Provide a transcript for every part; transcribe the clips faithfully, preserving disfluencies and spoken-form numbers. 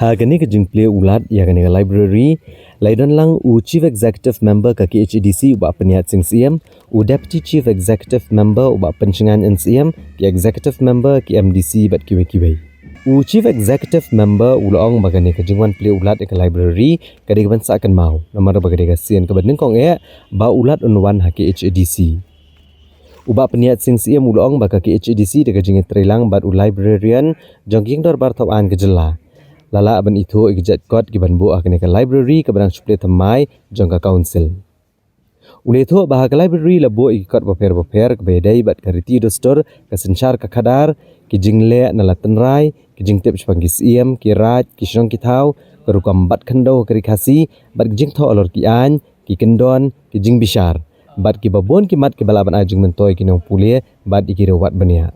Ha kane ka jingplie u lad ïa kane ka library, la don lang u Chief Executive Member ka K H A D C u Bah Pynïaid Sing Syiem, u Deputy Chief Executive Member u Bah Pynshngaiñ N Syiem, ki Executive Member, ki M D C bad kiwei kiwei. U Chief Executive Member u la ong ba kane ka jingwan plie u lad ïa ka library ka dei ka ban sah kynmaw, namar ba ka dei ka sien kaba nyngkong eh ba u lad un wan ha K H A D C. U Bah Pynïaid Sing Syiem u la ong ba ka K H A D C da ka jingïatreilang bad u librarian jong ka jingdorbar thawaiñ ka jylla, la lah ban ithuh ïa ki jait kot ki ban buh ha kane ka library kaba dang shu plie thymmai jong ka council. U la ïathuh ba ha ka library la buh ïa ki kot bapher bapher kaba ïadei bad ka riti dustur, ka synshar ka khadar, ki jingleh na la tynrai, ki jingtip shaphang ki syiem, ki raid, ki shnong ki thaw, ka rukom bat khyndew ha ka ri Khasi, bad ki jingthoh halor ki aiñ, ki kyndon, ki jingbishar, bad kiba bun ki mat kiba lah ban ai jingmyntoi ïa ki nongpule bad ïa ki riewwad bniah.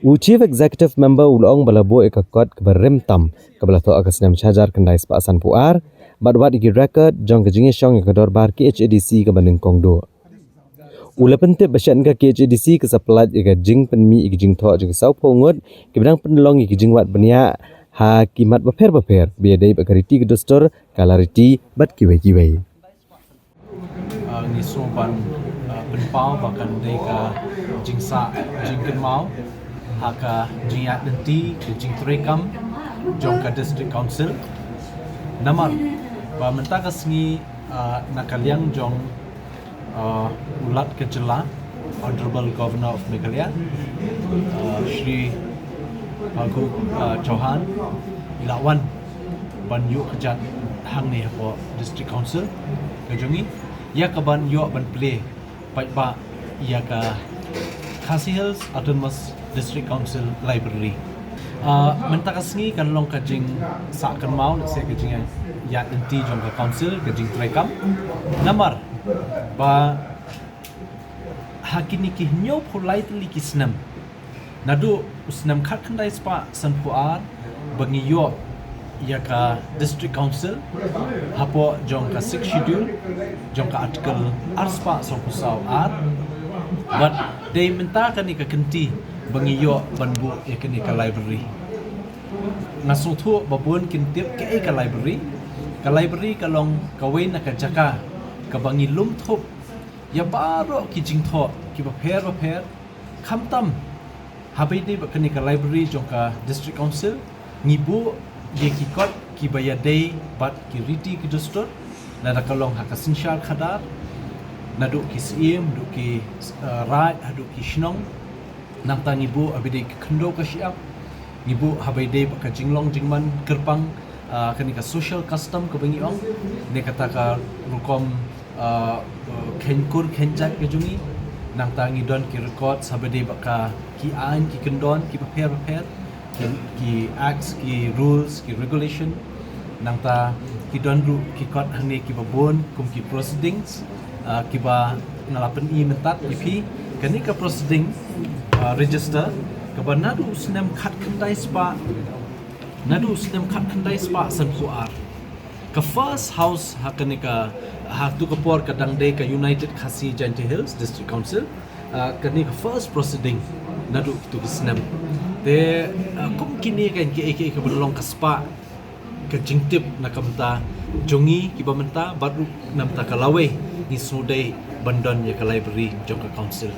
U Chief Executive Member u la ong ba la buh ïa ka kot kaba rim tam kaba la thoh ha ka snem shihajar khyndai spah sanphew ar, bad wad ïa ki record jong ka jingïashong ïa ka dorbar K H A D C kaba nyngkong duh. U la pyntip ba shen ka K H A D C ka sa pyllait ïa ka jingpynmih ïa ka jingthoh jong ki sawphew ngut kiba dang pynlong ïa ka jingwad bniah ha ki mat bapher bapher ba ïadei bad ka riti ka dustur, ka lariti bad kiwei kiwei. Ah, ngi sngew ban, ah, pynpaw ba kan dei ka jingsah jingkynmaw ha ka jingïaid lynti ka jingtrei kam jong ka District Council. Namar ba mynta ka sngi, ah, na ka liang jong, ah, u Lat ka jylla, Honourable Governor of Meghalaya, ah, Shri Phagu, ah, Chauhan, i la wan ban ïoh kjat hangne hapoh District Council ka jong ngi, ïa ka ban ïoh ban plie paidbah ïa ka Khasi Hills Autonomous District Council Library. Ah, mynta ka sngi kan long ka jingsah kynmaw, lehse ka jingïaid lynti jong ka council, ka jingtrei kam. Namar ba ha kine ki hynñiewphew lai tylli ki snem, naduh u snem khatkhyndai spah sanphew ar ba ngi ïoh ïa ka District Council hapoh jong ka Sixth Schedule jong ka Article arspah sawphew saw ar, bad dei mynta kane ka kynti ba ngi ïoh ban buh ïa kane ka library. Nga sngewthuh ba bun kin tip kaei ka library. Ka library ka long kawei na ka jaka kaba ngi lum thup ïa baroh ki jingthoh kiba pher bapher, khamtam haba ïadei bad kane ka library jong ka District Council, ngi buh ïa ki kot kiba ïadei bad ki riti ki dustur, lada ka long ha ka synshar khadar, naduh ki syiem, naduh ki, eh, raid, haduh ki shnong. Nangta ngi buh haba ïadei ka khyndew ka shyiap, ngi buh haba ïadei bad ka jinglong jingman kyrpang, ah, kane ka social custom kaba ngi ong, ne kata ka rukom, ah, ah, kheiñ kur kheiñ jait ka jong ngi. Nangta ngi don ki records haba ïadei bad ka ki aiñ ki kyndon kiba pher bapher, ki, ki acts, ki rules, ki regulation. Nangta ki don ruh ki kot hangne kiba bun kum ki proceedings, ah, kiba nga la pyni mynta ïa phi. Kane ka proceeding, ah, register kaba naduh u snem khatkhyndai spah, naduh u snem khatkhyndai spah sanphew ar. Ka first house ha kane ka, ha tu ka por ka dang dei ka United Khasi Jaintia Hills District Council. Ah, kane ka first proceeding naduh tu ka snem. Te, ah, kum kine kan kiei kiei kaba long ka spah ka jingtip na ka bynta jong ngi kiba mynta bad ruh na bynta ka lawei ngi sngewdei ban don ïa ka library jong ka council.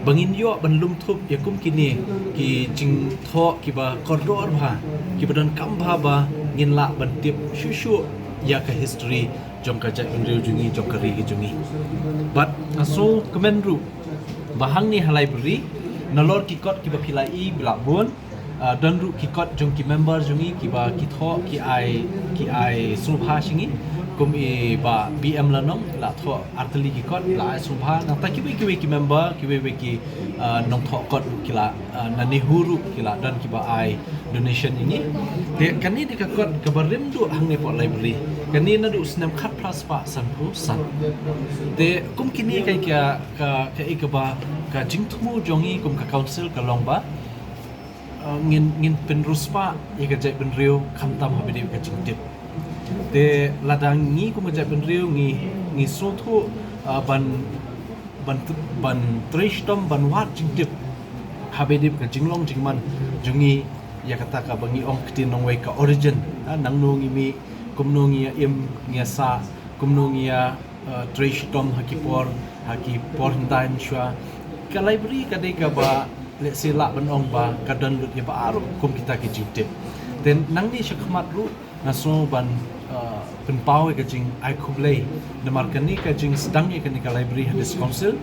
Ba ngin ïoh ban lum thup ïa kum kine ki jingthoh kiba kordor bha, kiba donkam bha ba ngin lah ban tip shuh shuh ïa ka history jong ka jaitbynriew jong ngi, jong ka ri ka jong ngi. Bad nga sngewkmen ruh ba hangne ha library, nalor ki kot kiba phi la ïohi ba la bun, ah, don ruh ki kot jong ki member jong ngi kiba ki thoh ki ai, ki ai sngewbha sha ngi, kum i Bah B M Lanong la thoh ar tylli ki kot, la ai sngewbha. Nangta kiwei kiwei ki member, kiwei wei ki, ah, nongthoh kot ruh ki la, ah, na NEHU ruh ki la don kiba ai donation ïa ngi. Te kane dei ka kot kaba rim duh hangne hapoh library. Kane naduh u snem khatphra spah sanphew san. Te kum kine ka, ka, ka, ka, ka jingthmu jong ngi kum ka council ka long ba, uh, ngin, ngin pynriewspah ïa ka jaitbynriew khamtam haba ïadei ka jingtip. Te lada ngi kum ka jaitbynriew ngi, ngi sngewthuh, uh, ban, ban, ban trei shitom ban wad jingtip haba ïadei ka jinglong jingman jong ngi ïa kata kaba ngi ong ktien nongwei ka origin, ha, nangno ngi mih, kumno ngi ïa im, ngi ïa sah, kumno ngi ïa, eh, trei shitom ha ki por, ha ki por hyndai mynshuwa. Ka library ka dei kaba, let's say, lah ban ong ba ka don lut ïa baroh kum kita ki jingtip. Te nangne shakhmat ruh nga sngew ban, eh, pynpaw ïa ka jingai khublei namar kane ka jingsdang ïa kane ka library ha District Council.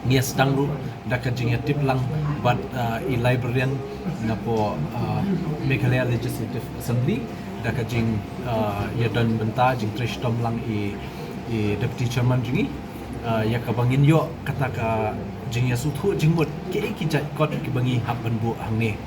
Ngi ïa sdang ruh da ka jingïatip lang bad, eh, i librarian napoh, eh, Meghalaya Legislative Assembly, da ka jing, eh, ïadon bynta, jingtrei shitom lang i, i Deputy Chairman jong ngi, eh, ïa kaba ngin ïoh kata ka jingïasngewthuh jingmut kiei ki jait kot kiba ngi hap ban buh hangne.